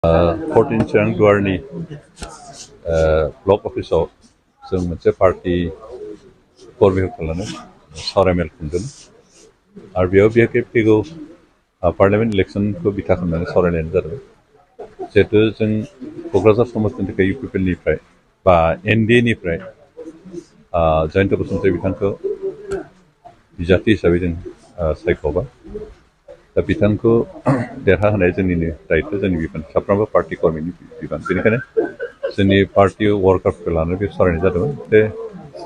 14 चिरां दुवारनि block अफिसाव जों मोनसे पार्टी कर्मिखौ खालामनानै सावरायमेल खुंदों आरो बेयाव बिहेखे फैगौ पार्लियामेन्ट इलेक्सनखौ बिथा खालामनानै सावरायनाय जादों जिहेतु जों क'क्राझार समाजनि थाखाय इउपिपिएलनिफ्राय बा एनडिएनिफ्राय जयन्त बसुमतारी बिथांखौ बिजाथि हिसाबै जों सायख'बाय दा बिथांखौ देरहाहोनाया जोंनिनो दायित्व जोंनि बिबान साफ्रोमबो पार्टी कर्मिनि बिबान बेनिखायनो जोंनि पार्टी वार्कारफोरखौ लानानै बे सावरायनाय जादोंमोन जे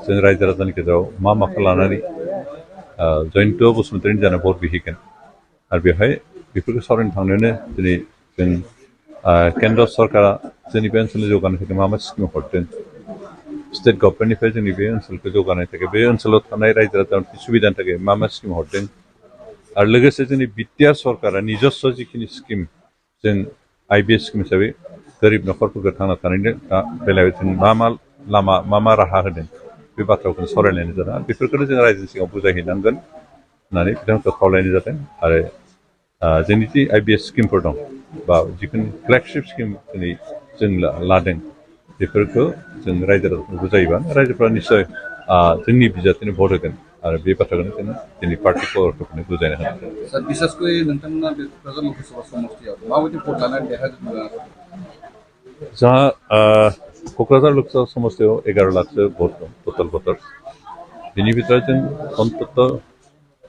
जों रायजो राजानि गेजेराव मा माखौ लानानै जयन्त बसुमतारीनि जानो भट बिहैगोन आरो बेवहाय बेफोरखौ सावरायनो थांनायावनो दिनै जों केन्द्र सरकारा जोंनि बे ओनसोलनि जौगानायनि थाखाय मा मा स्किम हरदों स्टेट गभर्नमेन्टनिफ्राय जोंनि बे ओनसोलखौ जौगानायनि थाखाय बे ओनसोलाव थानाय रायजो राजानि सुबिदानि थाखाय मा मा स्किम हरदों आरो लोगोसे जोंनि बिटिआर सरकारा निजस्व जिखिनि स्किम जों आइबिएस स्किम हिसाबै गोरिब न'खरफोरखौ थांना थानायनि बेलायाव जों मा मा लामा मा राहा होदों बे बाथ्राखौ सावरायलायनाय जादों आरो बेफोरखौनो जों रायजोनि सिगाङाव बुजायहैनांगोन होननानै बिथांमोनखौ खावलायनाय जादों आरो जोंनि जि आइबिएस स्किमफोर दं बा जिखुनु फ्लेगशिप स्किम दिनै जों लादों बेफोरखौ जों रायजो राजाफोरखौ बुजायोबा रायजोफ्रा निस्सय जोंनि बिजाथिनो भट होगोन आरो बे बाथ्राखौनो जों दिनै पार्टी कर्मिफोरनो बुजायना होदों सर बिसेसकै नोंथांमोना बे क'क्राझार लकसभा समष्टियाव माबायदि भट लानानै देरहाजोबनो जोंहा क'क्राझार लकसभा समष्टियाव 11 लाखसो भट दं टटेल भटार्स बिनि भितराव जों अन्तत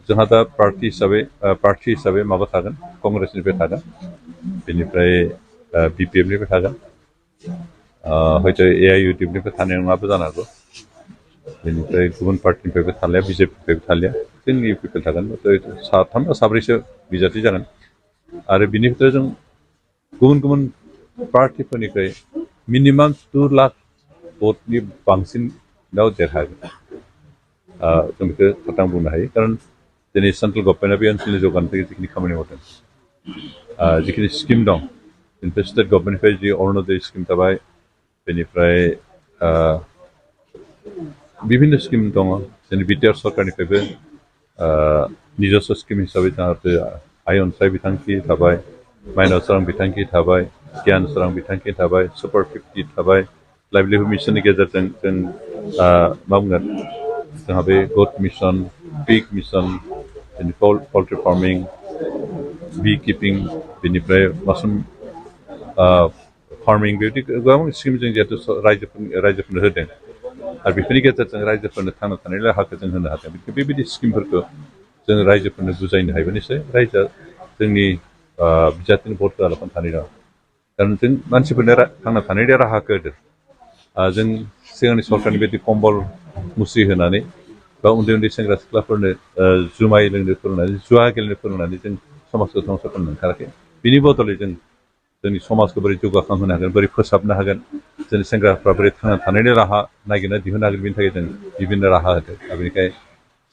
जोंहा दा पार्टी हिसाबै माबा थागोन कंग्रेसनिफ्राय थागोन बेनिफ्राय बिपिएफनिफ्राय थागोन हयथ' एआइइउडिएफनिफ्राय थानाय नङाबो जानो हागौ बेनिफ्राय गुबुन पार्टिनिफ्रायबो थालिया बिजेपिनिफ्रायबो थालिया जोंनि इउपिपिएल थागोन साथाम बा साब्रैसो बिजाथि जागोन आरो बिनि भितराव जों गुबुन गुबुन पार्टिफोरनिफ्राय मिनिमाम 2 लाख भटनि बांसिनाव देरहागोन जों बेखौ खाथां बुंनो हायो खारन दिनै सेन्ट्रेल गभर्नमेन्टआ बे ओनसोलनि जौगानो थाखाय जिखिनि खामानि मावदों जिखिनि स्किम दं बेनिफ्राय स्टेट गभर्नमेन्टनिफ्राय जि अरुण'दय स्किम थाबाय बेनिफ्राय बिभिन्न स्किम दङ जोंनि बिटिआर सरकारनिफ्रायबो निजस्व स्किम हिसाबै जोंहा आइ अनसाय बिथांखि थाबाय माइनाव सोरां बिथांखि थाबाय गियान सोरां बिथांखि थाबाय सुपार 50 थाबाय लाइभलिहुड मिसननि गेजेरजों जों मा बुंगोन जोंहा बे गोट मिसन पिग मिसन पल्ट्रि फार्मिं बि किपिं बेनिफ्राय मासरुम फार्मिं बेबायदि गोबां स्किम जों जिहेतु रायजोफोरनो होदों आरो बेफोरनि गेजेरजों रायजोफोरनो थांना थानायनि राहाखौ जों होनो हादों बेबायदि स्किमफोरखौ जों रायजोफोरनो बुजायनो हायोबा निसय रायजोआ जोंनि बिजाथिनि भट होआलाफानो थानाय नङा खारन जों मानसिफोरनो थांना थानायनि राहाखौ होदों जों सिगांनि सरकारनि बायदि कम्बल मुस्रि होनानै बा उन्दै उन्दै सेंग्रा सिख्लाफोरनो जुमाय लोंनो फोरोंनानै जुवा गेलेनो फोरोंनानै जों समाजखौ ध्वंस खालामनो ओंखाराखै बिनि बदलै जों जोंनि समाजखौ बोरै जौगाखांहोनो हागोन बोरै फोसाबनो हागोन जोंनि सेंग्राफ्रा बोरै थांना थानायनि राहा नागिरना दिहुननो हागोन बेनि थाखाय जों बिभिन्न राहा होदों आरो बेनिखायनो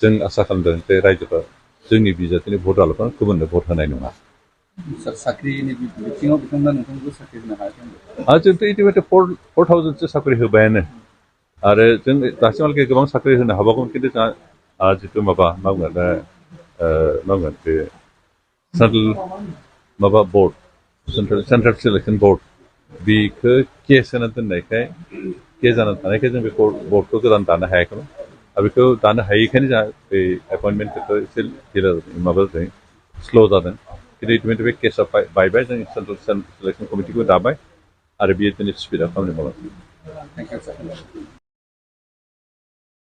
जों आसा खालामदों जे रायजोफ्रा जोंनि बिजाथिनि भट होआलाफानो गुबुननो भट होनाय नङा साख्रिनि बिथिङाव बिथांमोना नोंथांखौ साख्रि होनो हायाखै जोंथ' इटिमेट 4,000सो साख्रि होबायानो आरो जों दासिमहालागै गोबां साख्रि होनो हाबावगोन खिन्थु जोंहा जिथु मा बुंगोन बे central board central selection board बेखौ केस होना दोननायखाय केस जानानै थानायखाय जों बे बर्डखौ गोदान दानो हायाखैमोन आरो बेखौ दानो हायैखायनो जोंहा बे एपइन्टमेन्टखौ एसे जादों स्ल' जादों खिन्थु इटिमेट बे केसआ बायबाय जों सेन्ट्रेल सिलेक्सन कमिटिखौ दाबाय आरो बियो दिनै स्पिडआव खामानि मावलांदों थेंक इउ सार